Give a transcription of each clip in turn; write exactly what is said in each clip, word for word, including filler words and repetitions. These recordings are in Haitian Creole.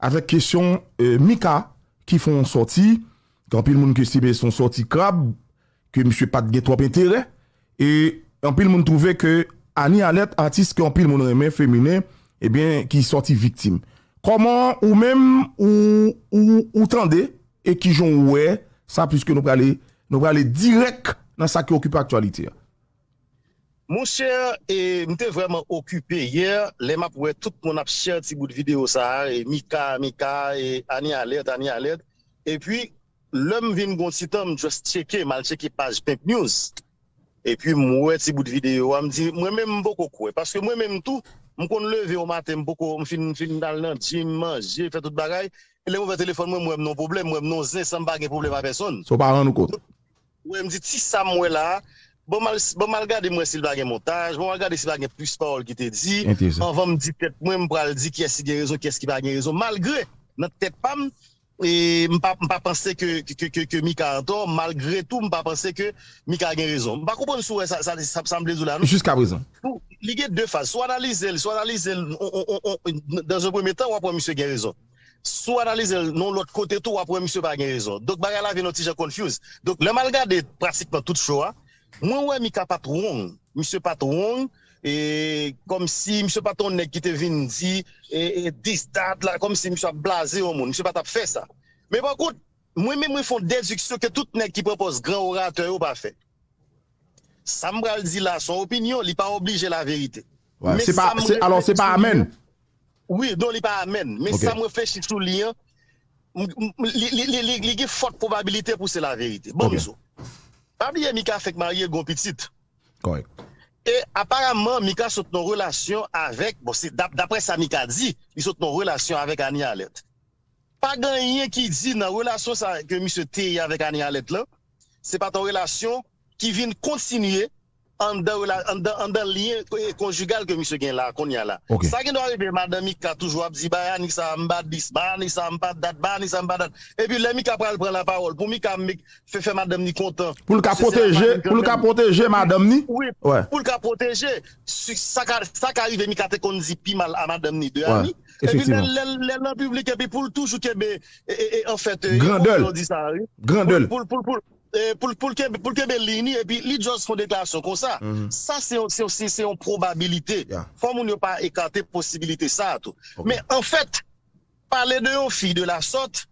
avèk kesyon eh, Mika ki fè yon sòti, ke anpil moun ke estime se yon sòti krab, ke misye pa t gen twòp enterè, e anpil moun twouve ke Annie Alerte, atis ke anpil moun renmen, feminen, ebyen, ki sòti viktim. Kòman ou menm ou, ou, ou tande e kijan ou wè sa, piske nou prale, nou prale dirèk nan sa ki okipe aktyalite a? Monchè, e, m te vrèman okipe yè, lè m ap wè tout moun ap share ti bout videyo sa a, e, Mika, Mika, e, Annie Alerte, Annie Alerte. Epi, lè m vin gon ti tan, m just tcheke, m al tcheke paj Pink News. Epi, m wè ti bout videyo a, m di, mwen menm, m poko kwè. Paske mwen menm tou, m konn leve yon maten, m poko, m fin, m fin al nan gym, manje, fè tout bagay. E lè m ouvè telefòn mwen, m wè m nan yon pwoblèm, m wè m nan yon zen san m pa gen pwoblèm a pèsonn. So pa rann ou kont. Wè, m di ti sa m wè la a, ban m al, ban m al gade m wè si l pa gen montaj, ban m al gade si pa gen plis pawòl ki te di, anvan m di tèt mwen, m pral di kiyès ki gen rezon, kiyès ki pa gen rezon. Malgre, nan tèt pa m, e, m pa, m pa panse ke, ke, ke, ke, ke Mika antò, malgre tou, m pa panse ke Mika gen rezon. M pa konprann si w wè sa, sa, sa, sa m vle di w la, non. Jiskaprezan. Li gen de faz. Si w analize l, si w analize l, on, on, on, on, dans un premier temps, w ap wè misye gen rezon. Si w analize l nan yon lòt kote tou, w ap wè misye pa gen rezon. Donk, bagay la vin yon ti jan confuse. Donk, lè m al gade pratikman tout show a, mwen wè Mika pa t wrong. Misye pa t wrong. E kòmsi misye pa t yon nèg ki te vin di e, e this, that la, kòmsi misye ap blaze yon moun. Misye pa t ap fè sa. Men pa kont, mwen menm mwen fè yon dediksyon ke tout nèg ki pran pòz gran oratè yo pa fè. Sa m pral di la se yon opinyon, li pa oblije laverite. Men se pa, se, alò se pa amèn. Wi, non, li pa amèn. Men sa m reflechi sou li an, m- m- li, li, li, li, li gen fòt pwobabilite pou se laverite. Bon, m di w. Pa bliye Mika fenk marye, gon pitit. Kòrèk. E aparamman, Mika sot nan relasyon avèk, bon, se dap- daprè sa Mika di, li sot nan relasyon avèk Annie Alerte. Pa gen anyen ki di nan relasyon sa ke misye te ye avèk Annie Alerte lan, se pa t yon relasyon ki vin kontinye anndan, anndan, anndan lyen konjigal ke misye gen la, kounye a la. Sa gen dwa rive madanm Mika toujou ap di, bay Annie sa, m pa dis, bay Annie sa, m pa dat, bay Annie sa, m pa dat. Epi lè Mika pral pran lapawòl, pou Mika fè, fè madanm ni kontan. Pou l ka pwoteje, pou l ka pwoteje madanm ni. Wi, pou l ka pwoteje. Sa ka, sa ka rive Mika te konn di pi mal a madanm ni de Annie. Epi lè, lè, lè nan piblik, epi pou l toujou kenbe, e, e, e, anfèt, e, grandè l. Grandè l. Pou, pou, pou, pou, e, pou, pou l kenbe, pou l kenbe liy ni, epi li just fè yon deklarasyon konsa. Sa se yon, se, se, se yon pwobabilite. Fò moun yo pa ekate posibilite sa a tou. Men anfèt, pale de yon fi de la sòt,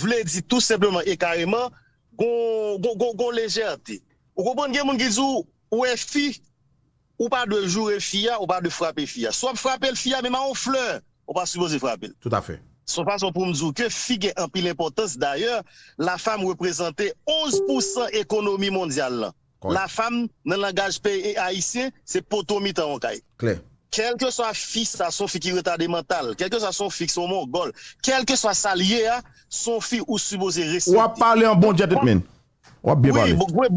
vle di tou senpleman e kareman, gon, gon, gon, gon lejète. Ou konprann, gen moun ki di w, ou wè fi, ou pa dwe joure fi a, ou pa dwe frape fi a. Si w ap frape l, fi a menm a yon flè, ou pa sipoze frape l. Toutafè. Se yon fason pou m di w ke fi gen anpil enpòtans. Dayè, lafanm reprezante onz pousan ekonomi mondyal lan. Lafanm, nan langaj peyi ayisyen, se poto mitan yon kay. Klè. Kèlkeswa fi sa, se yon fi ki retade mantal, kèlkeswa se yon fi ki se yon mongòl, kèlkeswa sa l ye a, se yon fi ou sipoze respekte. W ap pale an bon gentleman. W ap byen pale. Wi, bon, bon,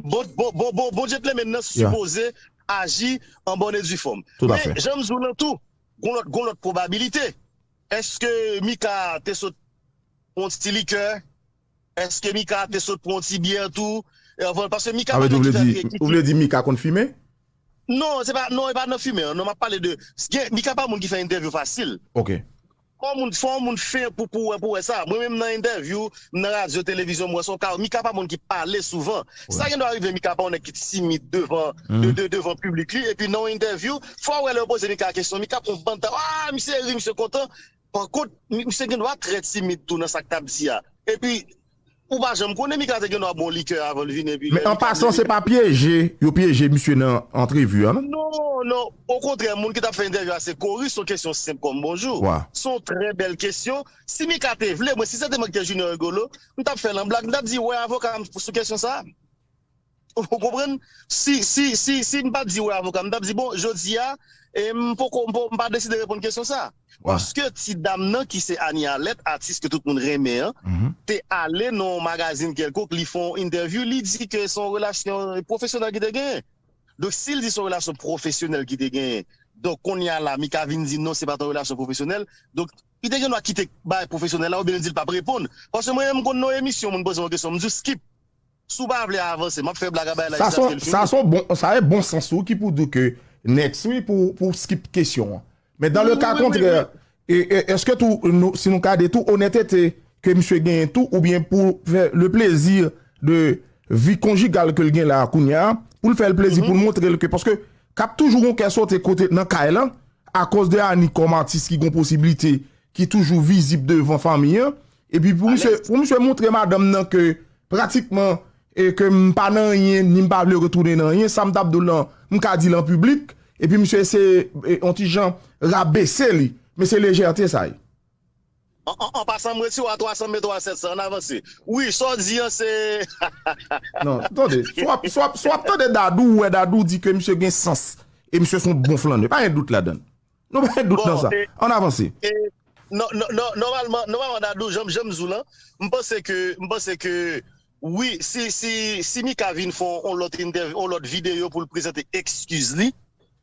bon, bon, bon, bon, bon gentleman nan sipoze aji an bonne et due forme. Men, jan m di w lan tou, gon lòt, gon lòt pwobabilite. Èske Mika te sot pran yon ti likè? Èske Mika te sot pran yon ti byè tou? Paske Mika pa nan ki fè. Ou vle di Mika konn fimen? Non, se pa, non, e pa nan fimen an. Non, m ap pale de, gen, Mika pa moun ki fè entèvyou fasil. Ok. Fò yon moun, fò yon moun fen pou, pou wè, pou wè sa. Mwen menm nan entèvyou, m nan radyo, televizyon, m wè se yon ka, Mika pa moun ki pale souvan. Sa gen dwa rive Mika pa yon nèg ki timid devan, de, de, devan piblik li, epi nan yon entèvyou, fò w wè lè yo poze Mika kesyon, Mika pran yon bann tan, ah, misye ri, misye kontan. Pankont, misye gen dwa trè timid tou nan sa k t ap di a. Epi, ou pa janm konnen, Mika te gen dwa ba w likè avan l vini, epi lè Mika vini. Men an pasan, se pa pyeje yo pyeje misye nan antrevi a, non? Non, non. Okontrè, moun ki t ap fè entèvyou a, se Cory, se yon kesyon senp kòm bonjou. Se yon trè bèl kesyon. Si Mika te vle, mwen, si se te mwen ki te Junior Rigolo, m t ap fè l an blag, m t ap di, wè avoka m sou kesyon sa a. Ou konprann? Si, si, si, si m pa t di wè avoka m, m t ap di, bon, jodi a, e, m poko, m pa deside reponn kesyon sa a. Paske ti dam nan ki se Annie Alerte, atis ke tout moun renmen an, te ale nan yon magazin kèlkonk, li fè yon entèvyou, li di ke se yon relasyon pwofesyonèl ki te genyen. Donk, si l di se yon relasyon pwofesyonèl ki te genyen, donk, kounye a la, Mika vin di non, se pa t yon relasyon pwofesyonèl. Donk, li te gen dwa kite bagay pwofesyonèl la, oubyen li di l p ap reponn. Paske mwen menm, m konn nan yon emisyon, moun poze m yon kesyon, m di w, Skip, si w pa vle avanse, m ap fè blag a bagay la jiskaske l fini. Sa se yon bon, sa e bon sans ou ki pou di w ke next, wi, pou, pou Skip kesyon an. Men dans le cas contraire, E, e èske tou, nou, si nou gade tou, onètete ke misye genyen tou, oubyen pou fè le plezi de vi konjigal ke l gen la kounye a, pou l fè l plezi, pou l montre l ke, paske k ap toujou gon kè sote kote nan kay lan, akoz de Annie kòm atis ki gon posiblite, ki toujou vizib devan fanmi an, epi pou misye, pou misye montre madanm nan ke pratikman, e ke m pa nan anyen, ni m pa vle retounen nan anyen, sa m t ap di w lan, m ka di l an piblik, epi misye eseye, e, on ti jan rabese li, men se lejète sa ye. An pasan, m retire w a twa san, m mete w a sèt san, ann avanse. Wi, sa w di an, se. Non, tande, si w ap, si w ap, si w ap tande Dadou, ou wè Dadou di ke misye gen sans, e misye se yon bon flannè, pa gen dout ladan l. Nou pa gen dout nan sa. Ann avanse. Nòmalman, nòmalman Dadou, jan m di w lan, m panse ke, m panse ke, wi, si, si, si Mika vin fè yon lòt entèvyou, yon lòt videyo pou l prezante ekskiz li,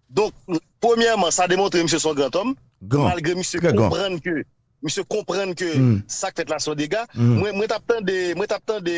donk, premyèman, sa demontre misye se yon grantòm, malgre misye konprann ke, misye konprann ke sa k fèt la se yon dega. Mwen, mwen t ap tande, mwen t ap tande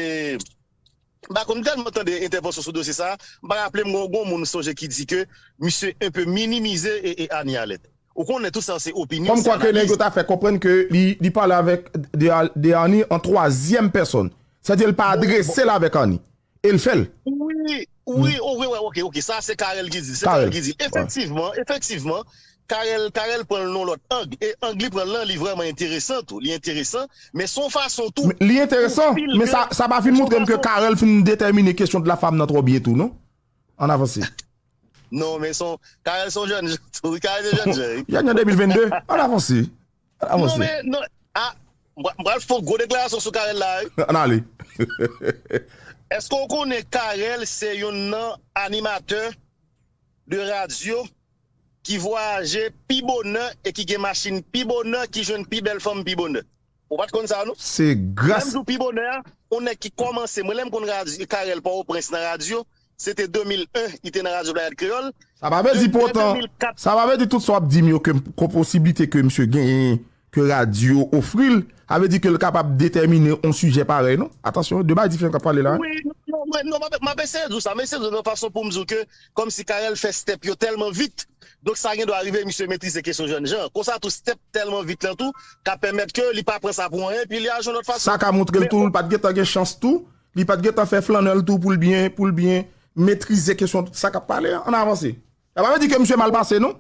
M pa konn, m tèlman tande entèvansyon sou dosye sa a, m pa raple m gon, gon moun m sonje ki di ke misye enpe minimize e, e Annie Alèt. Ou konnen tout sa se opinyon. Kòmkwa ke nèg yo ta fè konprann ke li, li pale avèk De, De Annie an twazyèm pèsòn. Sètadi l pa adrese l avèk Annie. E l fè l. Wi, wi, o, wi, wi, ok, ok. Sa se Carel ki di l. Se Carel ki di l. Efektivman, efektivman, Carel, Carel pran l nan yon lòt ang. E ang li pran l lan, li vrèman enteresan tou. Li enteresan, men se yon fason tou. Li enteresan, men sa, sa pa fin montre m ke Carel fin detèmine kesyon de la femme nan twò byen tou, non? Ann avanse. Non, men se yon, Carel se yon jèn jan tou. Wi, Carel se jèn jan. Jèn jan de mil vennde. Ann avanse. Ann avanse. Non, men, non, a, m pral fè yon gwo deklarasyon sou Carel la, wi. Ann ale. Èske w konnen Carel se youn nan animatè de radyo ki vwayaje pi bonè e ki gen machin pi bonè, ki jwenn pi bèl fanm pi bonè. Ou pa t konn sa, non? Se gras. Lè m di w pi bonè a, yon nèg ki kòmanse, mwen lè m konn radyo, Carel Pòtoprens nan radyo, se te de mil en, li te nan Radyo Playad Kreyòl. Sa pa vle di pou otan, sa pa vle di tout sa w ap di m yo ke gon posiblite ke misye genyen, ke radyo ofri l, sa vle di ke l kapab detèmine yon sijè parèy, non? Atansyon, de bagay diferan k ap pale la. Wi, non, non, non, m ap eseye di w sa, m eseye di w nan fason pou m di w ke, kòmsi Carel fè step yo tèlman vit, donk sa gen dwa rive misye metrize kesyon jèn jan. Konsa tou, step tèlman vit lan tou, ka pèmèt ke li pa pran sa pou anyen, epi li aji yon lòt fason. Sa ka montre l tou, li pa t gentan gen chans tou, li pa t gentan fè flannè l tou pou l byen, pou l byen metrize kesyon sa k ap pale a. Ann avanse. Sa pa vle di ke misye mal pase, non?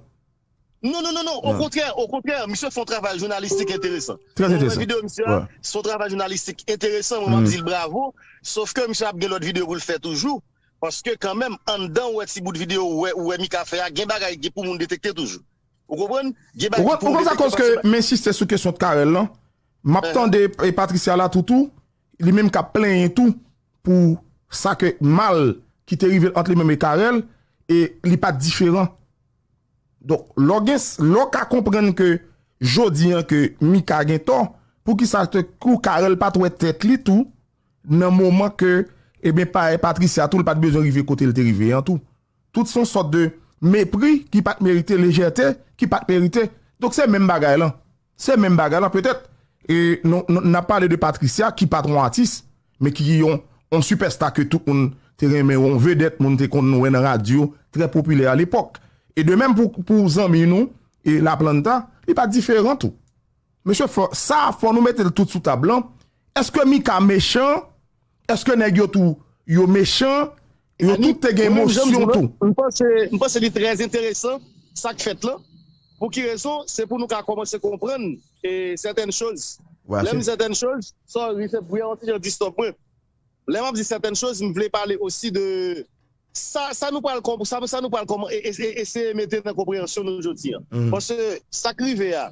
Non, non, non, non. Okontrè, okontrè, misye fè yon travay jounalistik enteresan. Trè enteresan. Mwen wè videyo misye a, se yon travay jounalistik enteresan. Mwen, m ap di l bravo. Sof ke misye ap gen lòt videyo pou l fè toujou. Paske kanmenm, anndan ou wè ti bout videyo ou wè, ou wè Mika fè a, gen bagay gen pou moun detekte toujou. Ou konprann? Gen bagay pou moun detekte. Ou konn sa koz ke m ensiste sou kesyon Carel lan? M ap tande Patricia la toutou, li menm k ap plenyen tou pou sa ke mal ki te rive ant li menm e Carel, e li pa t diferan. Donk, lè w gen, lè w ka konprann ke jodi an ke Mika gen tò, poukisa te kou Carel pa t wè tèt li tou nan moman ke, ebyen, pa, Patricia tou, l pa t bezwen rive kote l te rive an tou. Tout se yon sòt de mepri ki pa t merite, lejète ki pa t merite. Donk, se menm bagay lan. Se menm bagay lan, petèt, e, nou, nou, n ap pale de Patricia, ki pa t yon atis, men ki yon, yon sipèsta ke tout moun te renmen, yon vedèt moun te konn wè nan radyo, trè popilè alepòk. E de menm pou, pou zanmi nou, e Laplanta, li pa diferan tou. Mesye, fò, sa, fò nou mete l tout sou tab lan. Èske Mika mechan? Èske nèg yo tou, yo mechan? Yo tout te gen emosyon tou. M panse, m panse li trè enteresan, sa k fèt lan. Pou ki rezon? Se pou nou ka kòmanse konprann e, sètèn choz. Lè m di sètèn choz, sorry, se bri a yon ti jan distòb mwen. Lè m ap di sètèn choz, m vle pale osi de sa, sa nou pral konp-, sa, sa nou pral kòman, e, e, e, eseye mete nan konpreyansyon nou jodi an. Paske sa k rive a.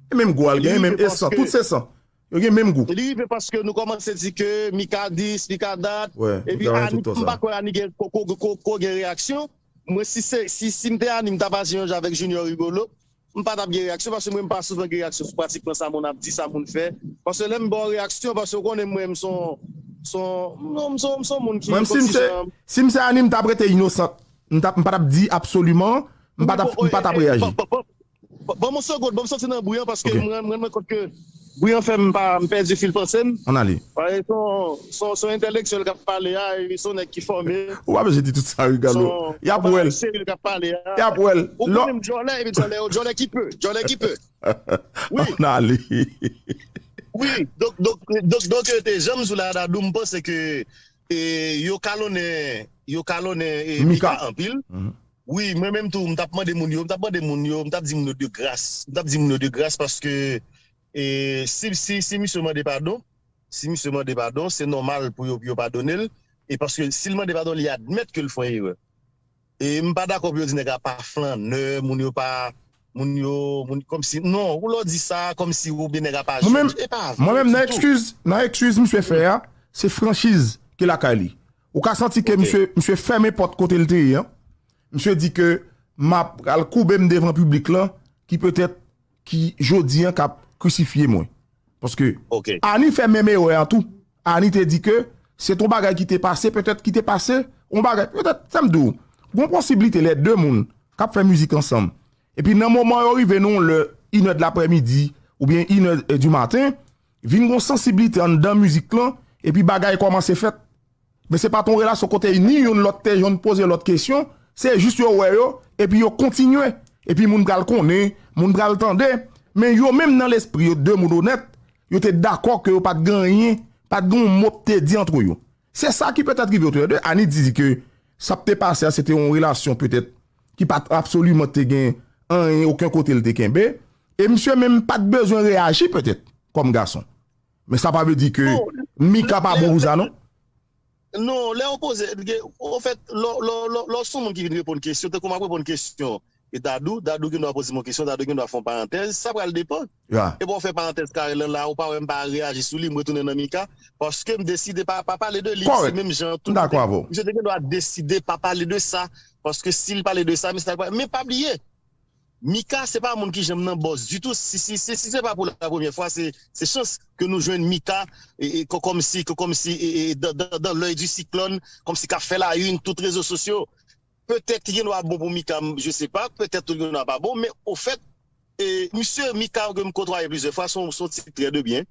E menm gou a l genyen, menm e san, tout se san. Yo gen menm gou. Li rive paske nou kòmanse di ke Mika dis, Mika dat, epi Ani, m pa kwè Ani gen ko, ko, ko, ko gen reyaksyon. Mwen, si se, si, si m te Ani, m t ap aji yon jan avèk Junior Rigolo. M pa t ap gen reyaksyon, paske mwen, m pa souvan gen reyaksyon sou pratikman sa moun ap di, sa moun fè. Paske lè m ba w reyaksyon, paske w konnen mwen, m se yon, se yon, non, m se yon, m se yon moun ki. Mwen, si m se, si m se Ani, m t ap rete inosan. M t ap, m pa t ap di absoliman, m pa t ap, m pa t ap reyaji. Ban m yon segonn, ban m soti nan bri an, paske m rann, m rann mwen kont ke Bri an fè m pa, m pèdi fil panse m. Ann ale. Paske se yon, se yon, se yon entèlektyèl k ap pale a, e se yon nèg ki fòme. Ou pa bezwen di tout sa, Rigalo. Y ap wè l. Serye k ap pale a. Y ap wè l. Ou konnen m djòlè, epi djòlè, djòlè ki pe, djòlè ki pe. Wi. Ann ale. Wi, donk, donk, donk, donk, te jan m di w la, Dadou, m panse ke e, yo kalonnen, yo kalonnen e, Mika anpil. Wi, mwen menm tou, m t ap mande moun yo, m t ap mande moun yo, m t ap di moun yo de gras. M t ap di moun yo de gras paske e, si, si, si misye mande padon, si misye mande padon, se nòmal pou yo, pou yo padone l. E paske si l mande padon, li admèt ke l fè yon erè. E m pa dakò pou yo di nèg la pa flannè, moun yo pa, moun yo, moun, kòmsi, non, ou lè w di sa, kòmsi oubyen nèg la pa jèn, e pa vre ditou. Mwen menm, nan ekskiz, nan ekskiz misye fè a, se franchiz ki lakay li. Ou ka santi ke misye, misye fèmen pòt kote l te ye an. Misye di ke m ap pral koube m devan piblik lan, ki petèt ki jodi an k ap krisifye mwen. Paske Annie fè menm erè an tou. Annie te di ke se t on bagay ki te pase, petèt ki te pase, on bagay, petèt, sa m di w, gon posiblite lè de moun k ap fè mizik ansanm, epi nan moman yo rive nan yon lè, inè de laprèmidi, oubyen inè di maten, vin gon sansiblite anndan mizik lan, epi bagay kòmanse fèt. Men se pa t yon relasyon kote ni youn lòt te jwenn poze lòt kesyon, se jis yo wè yo, epi yo kontinye. Epi moun pral konnen, moun pral tande, men yo menm nan lespri yo, de moun onèt, yo te dakò ke yo pa t gen anyen, pa t gen yon mo k te di ant yo. Se sa ki petèt rive yo tou lè de. Annie di ke sa k te pase a, se te yon relasyon petèt ki pa t absoliman te gen anyen, okenn kote l te kenbe. E misye menm pa t bezwen reyaji petèt, kòm gason. Men sa pa vle di ke Mika pa bon pou sa, non. Non, lè w poze, anfèt, lè w se yon moun ki vin reponn kesyon, tankou m ap reponn kesyon e Dadou, Dadou gen dwa poze m yon kesyon, Dadou gen dwa fè yon parantèz, sa pral depann. Epi w fè parantèz kare lan la, ou pa wè m pa reyaji sou li, m retounen nan Mika, paske m deside pa, pa pale de li, se menm jan an tou. Misye te gen dwa deside pa pale de sa, paske si l pale de sa, misye ta pral, men pa bliye, Mika se pa moun ki janm nan bòs ditou. Si, si, si, si se pa pou la premyè fwa, se, se chans ke nou jwenn Mika e, e, kò- kòmsi, kò- kòmsi e, e, dan, dan, dan lèy di siklòn, kòmsi k ap fè la une tout rezo sosyo. Petèt ki gen dwa bon pou Mika, m- je sais pas, petèt tou gen dwa pa bon, men ofèt, e, misye Mika ke m kotwaye plizyè fwa, se yon, se yon tip trè de byen.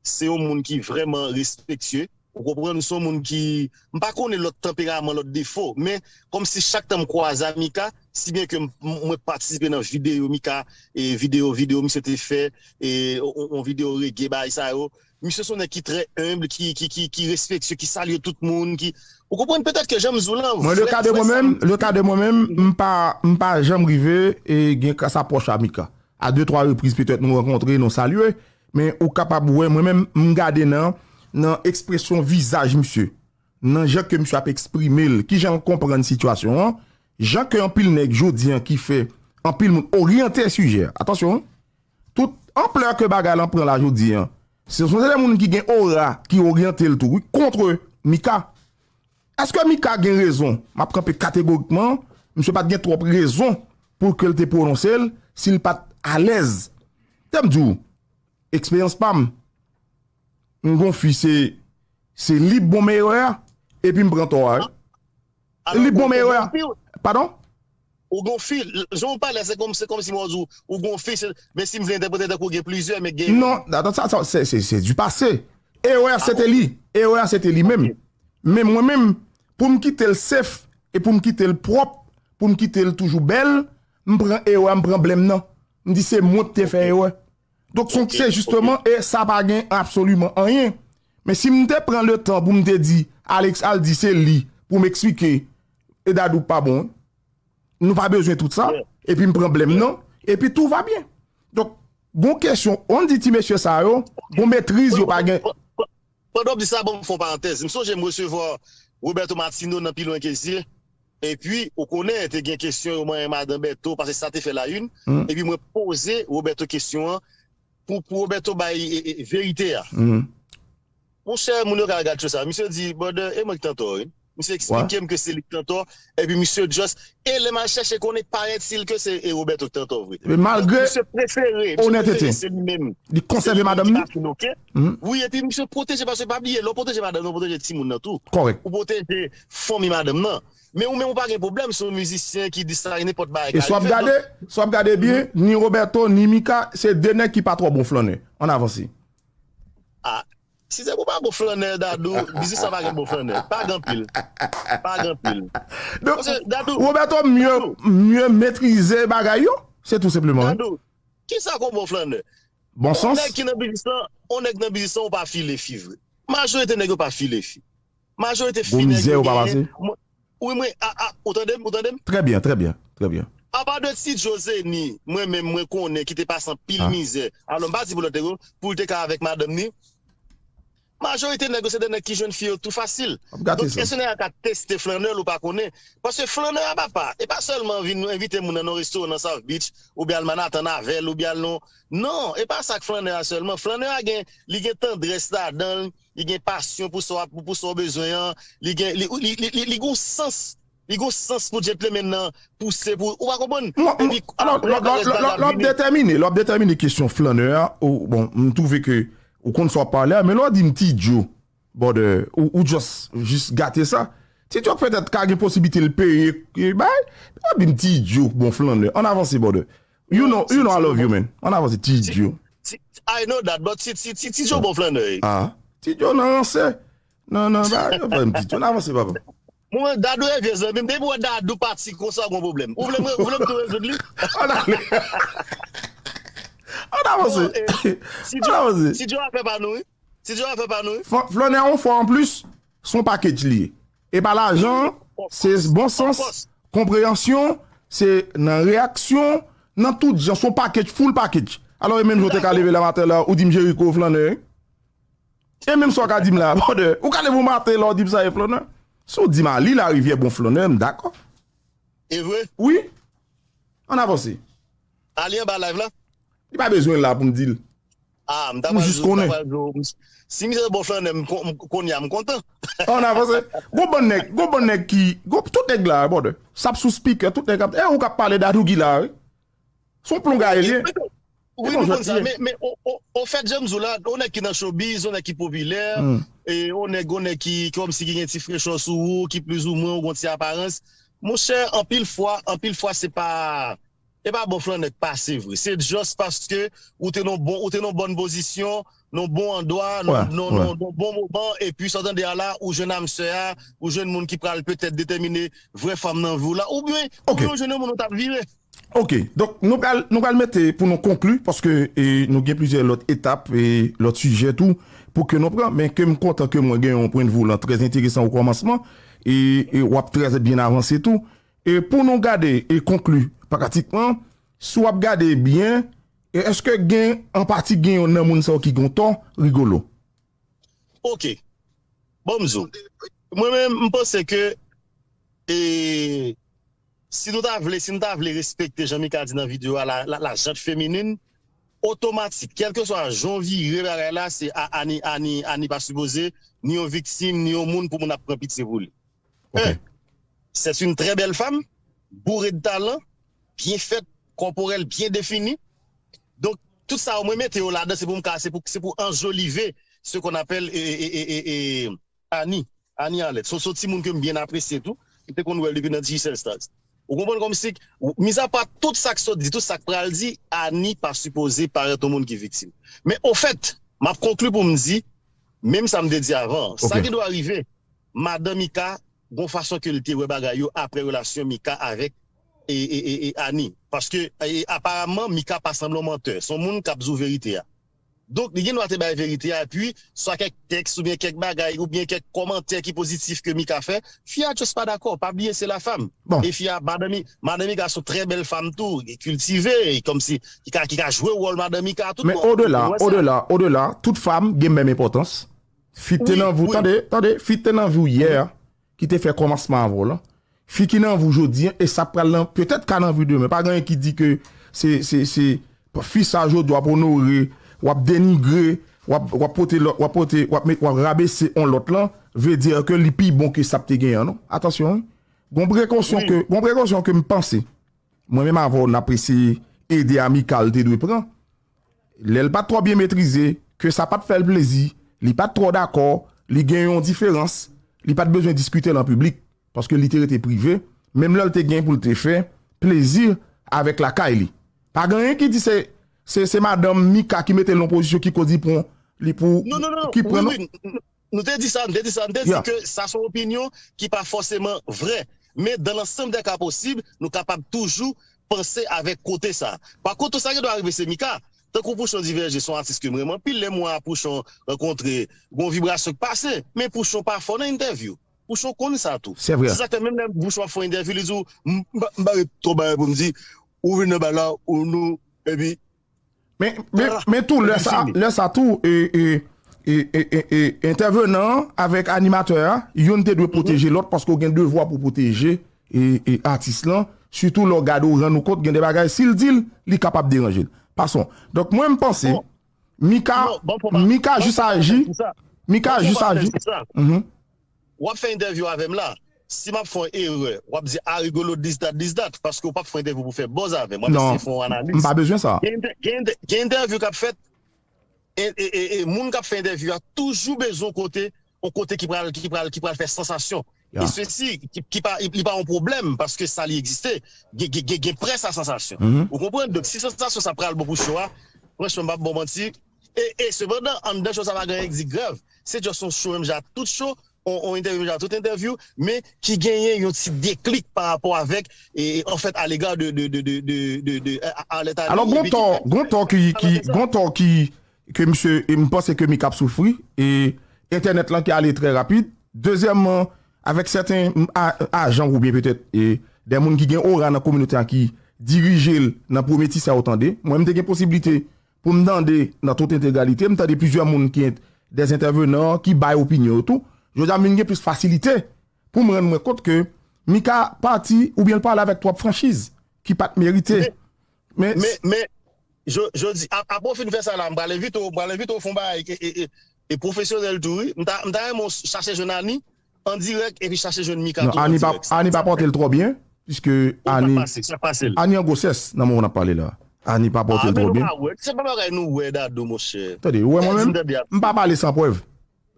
Se yon moun ki vrèman respektye. Ou konprann, m se yon moun ki, m pa konnen lòt tanperaman, lòt defo, men kòmsi chak tan m kwaze a Mika, si byen ke m- m- mwen patisipe nan videyo Mika, e videyo, videyo misye te fè, e on, on videyo reggae, bagay sa yo. Misye se yon nèg ki trè enb, ki, ki, ki, ki respektye, ki salye tout moun, ki, ou konprann, petèt ke jan m di w lan, mwen, le ka de mwen menm, le ka de mwen menm, m pa, m pa janm rive e gen kas apwòch a Mika. A de twa repriz, petèt, nou rankontre, nou salye, men ou kapab wè, mwen menm, m gade nan, nan ekspresyon vizaj misye, nan jan ke misye ap eksprime l, kijan l konprann sitiyasyon an, jan ke anpil nèg jodi an ki fè anpil moun oryante sijè a. Atansyon, wi. Tout anplè ke bagay lan pran la jodi an, se, se de moun ki gen ora ki oryante l tou, wi, kont Mika. Èske Mika gen rezon? M ap kanpe kategorikman, misye pa t gen twòp rezon pou ke l te pwononse l si l pa t alèz. Te m di w, eksperyans pa m, m gon fi se, se li k bon men erè a, epi m pran tò a, wi. Li k bon men erè a. Padon? Ou gon fi, jan w pale, se kòm, se kòmsi mwen di w, ou gon fi, se, men si m vle entèprete tankou gen plizyè, men gen. Non, atann, sa, sa, se, se, se du passé. Erè a se te li. Erè a se te li menm. Men mwen menm, pou m kite l safe, e pou m kite l pwòp, pou m kite l toujou bèl, m pran erè a, m pran blèm nan. M di se mwen ki te fè erè. Donk, se, se jisteman, e sa pa gen absoliman anyen. Men si m te pran le tan pou m te di, Alex al di se li, pou m eksplike, e Dadou pa bon, wi. Nou pa bezwen tout sa, epi m pran blèm nan, epi tout va byen. Donk, gon kesyon, on di ti mesye sa yo, gon metriz yo pa gen. Pandan w ap di sa, ban m fè yon parantèz. M sonje m resevwa Roberto Martino nan Pi Lwen Ke Zye. Epi, ou konnen, te gen kesyon yo manyen madan Bèto, paske sa te fè la une. Epi mwen poze Roberto kesyon an pou, pou Roberto bay e, e, verite a. Monchè, moun yo ka gad cho sa. Misye di, brother, e mwen ki t antò, wi. Misye eksplike m ke se li ki t antò. Epi misye just, e lè m al chèche konnen, paraît-il ke se e Roberto ki t antò vre. Men malgre onètete, li konsève madanm li. Wi, epi misye pwoteje, paske pa bliye, lè w pwoteje madanm nan, w pwoteje timoun nan tou. Kòrèk. Ou pwoteje fanmi madanm nan. Men ou menm ou pa gen pwoblèm, se yon mizisyen ki dislike nenpòt bagay. E si w ap gade, si w ap gade byen, ni Roberto, ni Mika, se de nèg ki pa twò bon flannè. Ann avanse. Ah, si se pou pa bon flannè, Dadou, biznis la pa gen bon flannè. Pa gen pil. Pa gen pil. Donk, Roberto mye, mye metrize bagay yo. Se tou senpleman. Dadou, kisa k yon bon flannè? Bon sans. On nèg ki nan biznis lan, on nèg nan biznis lan, ou pa file fi vre. Majorite nèg yo pa file fi. Majorite fi nèg yo genyen. Wi, mwen, a, a, ou tande m, ou tande m? Trè byen, trè byen, trè byen. Apa de Ti Joe Zeni, mwen menm, mwen konnen ki te pase anpil mizè. Alò, m pa di pou lòt nèg yo, pou l te ka avèk madanm ni. Majorite nèg yo se de nèg ki jwenn fi yo tou fasil. Donk, èske nèg la ka teste flannè l ou pa konnen? Paske flannè a papa, e pa sèlman vin envite moun nan yon restoran nan South Beach, oubyen al Manhattan avè l, oubyen al nan. Non, e pa sa k flannè a sèlman. Flannè a gen, li gen tandrès ladan l, li gen pasyon pou sa w ap, pou sa w bezwen an, li gen, li, li, li, li, li gen yon sans, li gen yon sans pou gentleman nan pouse pou, ou pa konprann? Epi, alò, lè w ap detèmine, lè w ap detèmine kesyon flannè a, ou, bon, m twouve ke ou konn sa w ap pale a, men lè w di m Ti Joe, brother, ou, ou just, jis gate sa. Ti Joe petèt ka gen posiblite l peye, e bay, lè w di m Ti Joe, bon flannè. Ann avanse, brother. You know, you know I love you, man. Ann avanse, Ti Joe. I know that, but Ti, Ti, Ti, Ti Joe bon flannè. Ah, Ti Joe nan ranse. Nan, nan, ba, yo pa m Ti Joe. Ann avanse, papa. Mwen, Dadou e vye zanmi m. Depi w wè Dadou pati konsa, gon pwoblèm. Ou vle mwen, ou vle m tou rezoud li? Ann ale. Ann avanse. Ann avanse. Ti Joe afè pa nou, wi. Ti Joe afè pa nou, wi. Flannè a yon fwa anplis, se yon package li ye. E pa lajan, se bon sans, konpreyansyon, se nan reyaksyon, nan tout jan, se yon package, full package. Alò, e menm jan w te ka leve la maten la, ou di m Jericho flannè, wi. E menm sa w ka di m la, brother, ou ka leve yon maten la, ou di m sa e flannè. Si w di m Ali Larivière bon flannè, m dakò. E vre? Wi. Ann avanse. Ali anba live la? Li pa bezwen la pou m di l. Ah, m ta pral di w, m ta pral di w, si misye bon flannè, m kon- m- kounye a m kontan. Ann avanse. Gon bann nèg, gon bann nèg ki, gon, tout nèg la, brother. S ap sou speaker, tout nèg ap, e ou k ap pale Dadou ki la, wi. Se yon plonga e l ye. Wi, nou konn sa, men, men o, o, ofèt, jan m di w la, yon nèg ki nan showbiz, yon nèg ki popilè, e yon nèg, yon nèg ki, ki kòmsi ki gen ti frechè sou ou, ki plizoumwen, ou gon ti aparans. Monchè, anpil fwa, anpil fwa, se pa, e pa bon flannè k pase vre. Se just paske ou te nan bon, ou te nan bòn pozisyon, nan bon andwa, nan, nan, nan, nan bon moman, epi sa w tande a la, ou jwenn âme sœur a, ou jwenn moun ki pral petèt detèmine vrè fanm nan vi w la, oubyen, oubyen ou jwenn yon moun ou t ap vire. Ok, donk nou pral, nou pral mete pou nou konkli, paske e, nou gen plizyè lòt etap e lòt sijè tou pou ke nou pran, men ke m kontan ke mwen gen yon pwendvi w lan trè enteresan o kòmansman, e, e w ap trè byen avanse tou. E pou nou gade e konkli pratikman, si w ap gade byen, e èske gen an pati gen yon nan moun sa yo ki gen tò, Rigolo? Ok. Bon, m di w. Mwen menm, m panse ke e, si nou ta vle, si nou ta vle respekte jan Mika di nan videyo a, la, la, la jant feminin, otomatik, kèlkeswa jan w vire bagay la, se a, Ani, Ani, Ani pa sipoze ni yon viktim, ni yon moun pou moun ap pran pitye pou li. Un, c'est une très belle femme, bourrée de talent, bien faite, corporelle bien définie. Donk, tout sa yo mwen mete yo ladan, se pou m ka, se pou, se pou anjolive ce qu'on appelle e, e, e, e, e, Ani, Ani Alèt. Se yon, se yon timoun ke m byen apresye tou. M te konn wè l depi nan Digicel Stars. Ou konprann kòmsi, mizapa tout sa k sot di, tout sa k pral di, Ani pa sipoze parèt yon moun ki viktim. Men ofèt, m ap konkli pou m di, menm sa m te di avan an, sa ki dwe rive, madan Mika, gon fason ke l te wè bagay yo apre relasyon Mika avèk e, e, e, e Ani. Paske e, aparamman, Mika pa sanble yon mantè. Se yon moun k ap di w verite a. Donk, li gen dwa te bay verite a, epi, swa kèk tèks oubyen kèk bagay, oubyen kèk kòmantè ki pozitif ke Mika fè, fi a just pa dakò. Pa bliye, se la femme. E fi a, madan Mi, madan Mika se yon trè bèl fanm tou, e kiltive, e kòmsi, ki ka, ki ka jwe wòl madan Mika a tout bon. Men odela, odela, odela, tout fanm gen menm enpòtans. Fi te nan vi w, tande, tande, fi te nan vi w yè a, ki te fè kòmansman avè w lan. Fi ki nan vi w jodi an, e sa pral nan, petèt ka nan vi w demen. Pa gen anyen ki di ke se, se, se, fi sa jodi w ap onore, w ap denigre, w ap, w ap pote lòt, w ap pote, w ap met, w ap rabese on lòt lan, vle di ke li pi bon ke sa p te genyen an, non. Atansyon, wi. Gon prekosyon ke, gon prekosyon ke m panse. Mwen menm avè w, n ap eseye ede Amika l te dwe pran. Lè l pa t twò byen metrize, ke sa pa t fè l plezi, li pa t twò dakò, li gen yon diferans, li pa t bezwen diskite l an piblik, paske li te rete prive, menm lè l te gen pou l te fè plezi avèk lakay li. Pa gen anyen ki di se, se, se madanm Mika ki mete l nan pozisyon ki koz li pran Li pou Non, non, non, ki wi, pran non? wi, n- n- nou te di sa, nou te di sa, nou te di Yeah. ke sa se yon opinyon ki pa fòseman vrè. Men dans l'ensemble des cas possibles, nou kapab toujou panse avèk kote sa. Pa kont, sa ki dwa rive se Mika. Tankou Pouchon Divèje, se yon atis ke m renmen anpil, lè m wè Pouchon rankontre, gon vibrasyon k pase, men Pouchon pa fò nan entèvyou. Pouchon konn sa tou. Se vre. Se sa k fè menm lè Pouchon ap fè yon entèvyou, li di w, m m pa m pa gen twòp bagay pou m di, ou vin nan bagay la, ou nou, epi Men, men, men tou, lè sa, lè sa tou, e, e, e, e, e, entèvenan an avèk animatè a, youn te dwe pwoteje lòt paske w gen devwa pou pwoteje e, e, atis lan. Sitou lè w gade, w rann ou kont, gen de bagay, si l di l, li kapab deranje l. Pason. Donk, mwen, m panse, Bon. Mika, Non, bon, fò pa- Mika bon, jis fò pa aji, fè sa. Mika Bon, jis fò pa aji. fè sa. Mhm. W ap fè entèvyou avè m la. Si m ap fè yon erè, w ap di, a, Rigolo, this, that, this, that. Paske w p ap fè entèvyou pou fè buzz avè m. W ap Non, eseye fè yon m analiz. pa bezwen sa. Gen entè- gen entè- gen entèvyou k ap fèt, e, e, e, e, moun k ap fè entèvyou a toujou bezwen kote, yon kote ki pral, ki pral, ki pral fè sansasyon. Ya. E sesi, ki, ki pa, li pa yon pwoblèm, paske sa li egziste. Gen, gen, gen, gen près a sansasyon. Mhm. Ou konprann? Donk, si sansasyon sa pral bon pou show a, franchman, m p ap ba w manti. E, e sepandan, anndan show sa pa gen anyen ki di grav. Se just yon show menm jan tout show, on, on entèvyou menm jan tout entèvyou, men ki genyen yon ti deklik pa rapò avèk, e, e, an fèt, a lega de, de, de, de, de, de, de, a, a, Arlette Annie, Alò, gon epi tò, ki- gon tò ki, ki, Alò, se sa. gon tò ki, ke misye, e m panse ke Mika ap soufri, e entènèt lan ki ale trè rapid. Dezyèmman, avèk sèten a- ajan oubyen petèt e de moun ki gen ora nan kominote a ki dirije l nan premye ti sa yo tande. Mwen, m te gen posiblite pou m tande nan tout entegralite, m tande plizyè moun ki ent- des entèvenan ki bay opinyon yo tou. Jodi a, m vin gen plis fasilite pou m rann mwen kont ke Mika pati oubyen l pale avèk twòp franchiz ki pa t merite. Men, Men, men, jo- jodi, ap- apre w fin fè sa la, m pral envite w, m pral envite w fè yon bagay e, e, e, e pwofesyonèl tou, wi. M ta, m ta renmen w chache jwenn Ani an dirèk epi chache jwenn Mika non, tou an Ani pa, dirèk. Ani pa pòte l twò byen, piske Ou pa Ani, pase, sa pase l. Ani an gwosès nan moman n ap pale la. Ani pa pòte Ah, l men twò nou byen. pa wè. Se pa bagay nou wè, Dadou, monchè. Tande, ou wè mwen Tèt menm, di m tande ap- m pa pale san prèv.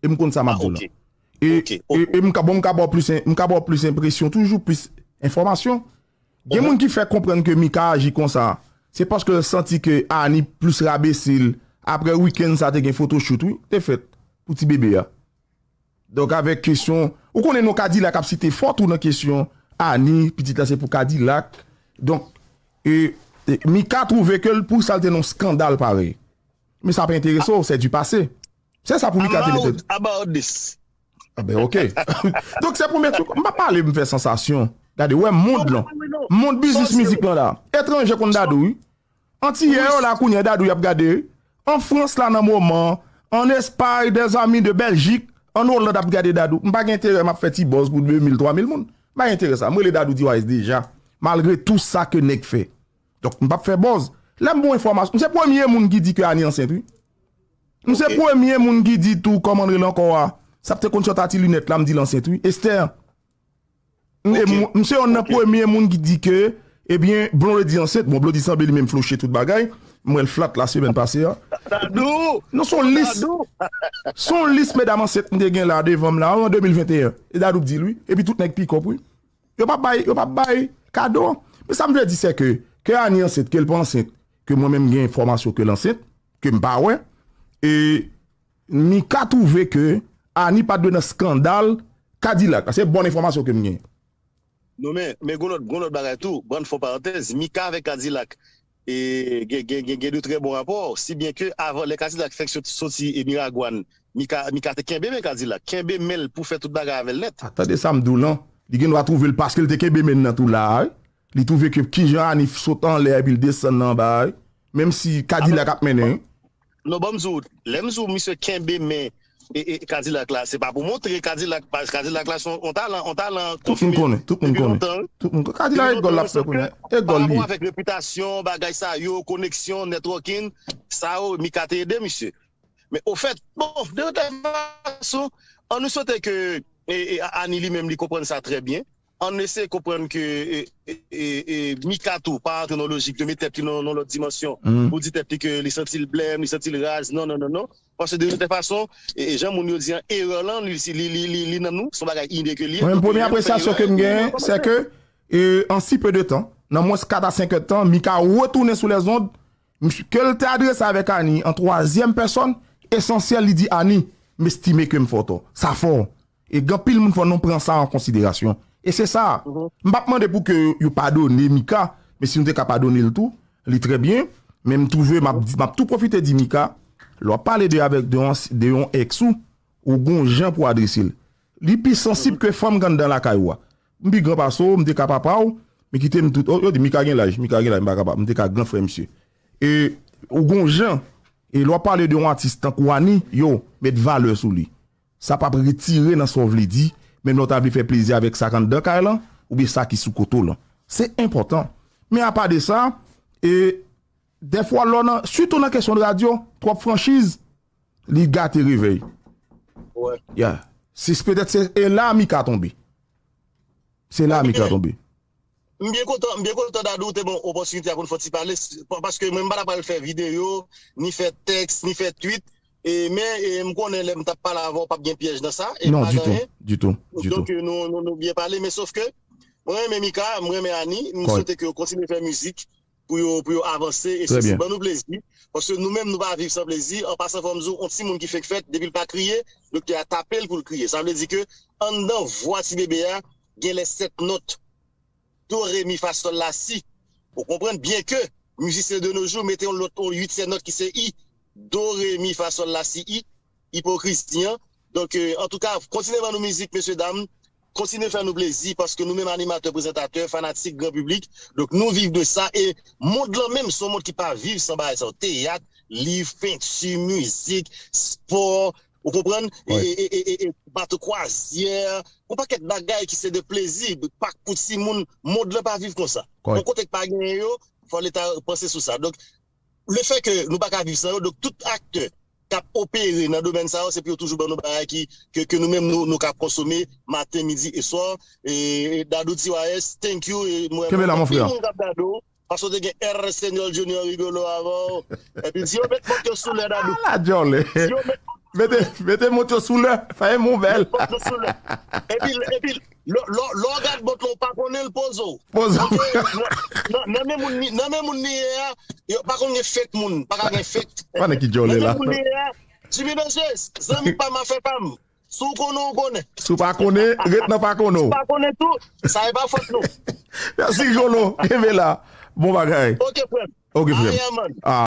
E m konn sa m ap Ah, di w la. ok. E, Ok, e, ok. e m ka, bon, m ka ba w plis, en- m ka ba w plis enpresyon, toujou plis enfòmasyon. Gen Mhm. moun ki fè konprann ke Mika aji konsa, se paske l santi ke Ani plis rabese l. Apre wikenn sa te gen photoshoot, wi, te fèt pou ti bebe a. Donk, avèk kesyon, ou konnen non Kadilak ap site fò tou nan kesyon Ani, pitit la se pou Kadilak. Donk, e, e, Mika twouve ke l pou sa l te nan yon skandal parèy. Men sa pa enterese w, c'est du passé. Se sa pou Mika te I'm out mete. About this. Ah ben, ok. Donk, se premye trik. M pa pale, m fè sansasyon. Gade, wè mond lan. Non, non, non. Mond biznis Sa, se- mizik lan la. Etranjè konn Dadou, wi. Antiyè yo la kounye a Dadou y ap gade, wi. An Frans la nan moman, an Espay, des amis de Belgique, an Oland ap gade Dadou. M pa gen enterè m ap fè ti buzz pou de mil, twa mil moun. M pa gen enterè sa. M rele Dadou D Y S deja, malgre tou sa ke nèg fè. Donk, m p ap fè buzz. Lè m ba w enfòmasyon, m se premye moun ki di ke Ani ansent, wi. M se Ok. premye moun ki di tou, kòman l rele ankò a? Sa te konn sòt a ti linèt la, m di l ansent, wi. Esther. M- e Ok. m- m se yonn nan Ok. premye moun ki di ke, ebyen, Blondedy ansent. Bon, Blondedy sanble li menm floche tout bagay. M wè l flat la semèn pase a. Dadou! Non, se yon lis. Dadou! Se yon lis medam ansent m te gen la devan m la, an de mil venteyen. E Dadou k di l, wi. Epi tout nèg pikòp, wi. Yo p ap bay, yo p ap bay kado. Men sa m vle di, se ke, ke Ani ansent, ke l pa ansent, ke mwen menm gen enfòmasyon ke l ansent, ke m pa wè. E Mika twouve ke Ani pa t dwe nan skandal Kadilak. Se bon enfòmasyon ke m gen. Non, men, men gon lòt, gon lòt bagay tou. Ban m fè yon parantèz. Mika avèk Kadilak, e, gen, gen, gen, gen de trè bon rapò. Si byen ke avan, lè Kadilak fèk sot- soti e Miragwàn, Mika, Mika te kenbe men Kadilak. Kenbe men l pou fè tout bagay avè l nèt. A, tande sa m di w lan. Li gen dwa twouve l paske l te kenbe men nan tou la, wi. Li twouve ke kijan Ani sot anlè epi l desann nan anba, wi. Menm si Kadilak ap mennen, wi. Non, ban m di w, lè m di w misye kenbe men e, e, Kadilak la, se pa pou montre Kadilak, pa- Kadilak la se yon talan, yon talan Tout moun konnen, tout moun konnen. Lontan, wi. Tout moun konnen. Kadilak e gòl l ap fè kounye a. E gòl li ye. Avèk repitasyon, bagay sa yo, koneksyon, networking, sa yo, Mika te ede misye. Men ofèt, bon, de tout fason, an nou swete ke e, e, Ani li menm li konprann sa trè byen. An eseye konprann ke e, e, e, e, Mika tou pa antre nan lojik de met tèt li nan nan lòt dimansyon. Mhm. Pou di tèt li ke li santi l blèm, li santi l raz. Non, non, non, non. Paske de tout fason, e, e, jan moun yo di an, erè lan, li, li, li, li, li nan nou, se yon bagay ine ke li ye. Mwen, Donk, premye lè yo fè apresyasyon erè, ke m yo genyen, rekonèt se li. Ke, e, an si peu de temps, nan mwens kat a senk è de tan, Mika retounen sou lèzond, misye, ke l te adrese avèk Ani an twazyèm pèsòn, Esansyèl, li di Ani, m estime ke m fè w tò. Sa fò. E gen anpil moun fò nou pran sa an konsiderasyon. E se sa. M p ap mande pou ke yo padone Mika, men si nou te ka padone l tou, li trè byen. Men m twouve, m ap di, m ap tou pwofite di Mika, lè w ap pale de avèk de yon, de yon ex ou, ou gon jan pou adrese l. Li pi sansib ke fanm k anndan lakay ou a. M pi gran pase w, m te ka papa w, men kite m tout. Oh, yo di Mika gen laj, Mika gen laj, m pa kapab. M te ka gran frè misye. E ou gon jan, e lè w ap pale de yon atis tankou Ani, yo, met valè sou li. Sa p ap retire nan sa w vle di, menm lè w ta vle fè plezi avèk sa k anndan kay lan, oubyen sa ki sou kote w lan. Se enpòtan. Men apa de sa, e dèfwa lè w nan, sitou nan kesyon de radyo, twòp franchiz, li gate revèy. Wè. Yeah. Se petèt se e la Mika tonbe. Se la Mika tonbe. M byen kontan, m byen kontan Dadou te ban opòtinite a pou n fè ti pale, paske mwen m pa ta pral fè videyo, ni fè tèks, ni fè twit. E, men e, m konnen lè m t ap pale avè w, p ap gen pyèj nan sa. E Non, pa ditou, gen anyen. Ditou, ditou. Donk e, nou, nou, nou byen pale, men sof ke mwen renmen Mika, m renmen Ani, m swete ke yo kontinye fè mizik pou yo, pou yo avanse e Trè sesi byen. Ban nou plezi. Paske nou menm nou pa viv san plezi. An pasan fò m di w, yon timoun ki fenk fèt, depi l pa kriye, doktè a tape l pou l kriye. Sa vle di ke anndan vwa ti bebe a, gen lè sèt nòt. Do, re, mi, fa, sòl, la, si. Ou konprann? Byen ke mizisyen de nos jours mete yon lòt, yon uityèm nòt ki se i. Do, re, mi, fa, sòl, la, si, i. Ipokrizi an. Donk, e, antouka, kontinye ban nou mizik, mesye dam. Kontinye fè nou plezi, paske nou menm animatè, prezantatè, fanatik, gran piblik, donk nou viv de sa. E mond lan menm, se yon mond ki pa viv san bagay sa yo. Teyat, liv, penti, mizik, spò, ou konprann? E, Wi. e, e, e, e, bato kwazyè, yon pakèt bagay ki se de plezi, pak pou timoun, mond lan pa viv konsa. Kòrèk. Yon kote k pa genyen yo, fò Leta panse sou sa. Donk, lefè ke nou pa ka viv san yo, donk tout aktè k ap opere nan domèn sa yo, se pou yo toujou ban nou bagay ki, ke, ke nou menm nou, nou ka konsome maten, midi e swa. E, e Dadou T Y S, thank you. E mwen, Kenbe la, mon anpil frè. Moun k ap gade w, paske w te gen R Senior Junior Rigolo avè w. Epi di yo met mont yo sou lè, Dadou. La djòle. Di yo met Mete, mete mont yo sou lè. Fè yon bèl. Mont yo sou lè. Epi, epi, lè, lè, lè w gad mont lan, w pa konnen l, poze w. Poze w. Ok, nan, nan, nan men moun ni, nan men moun ni ye a, yo pa konn gen fake moun, pa ka gen fake. Pa nan ki djòle Nan la. men moun ni ye a, Jimmy Dangerous, zanmi pa m, afè pa m. Si w konnen, w konnen. Si w pa konnen, ret nan pa konnen w. Pa konnen tou, sa e pa fòt nou. Mèsi Rigolo. Kenbe la. Bon bagay. Ok, frè m. Ok, frè m. Aya, man. Ah.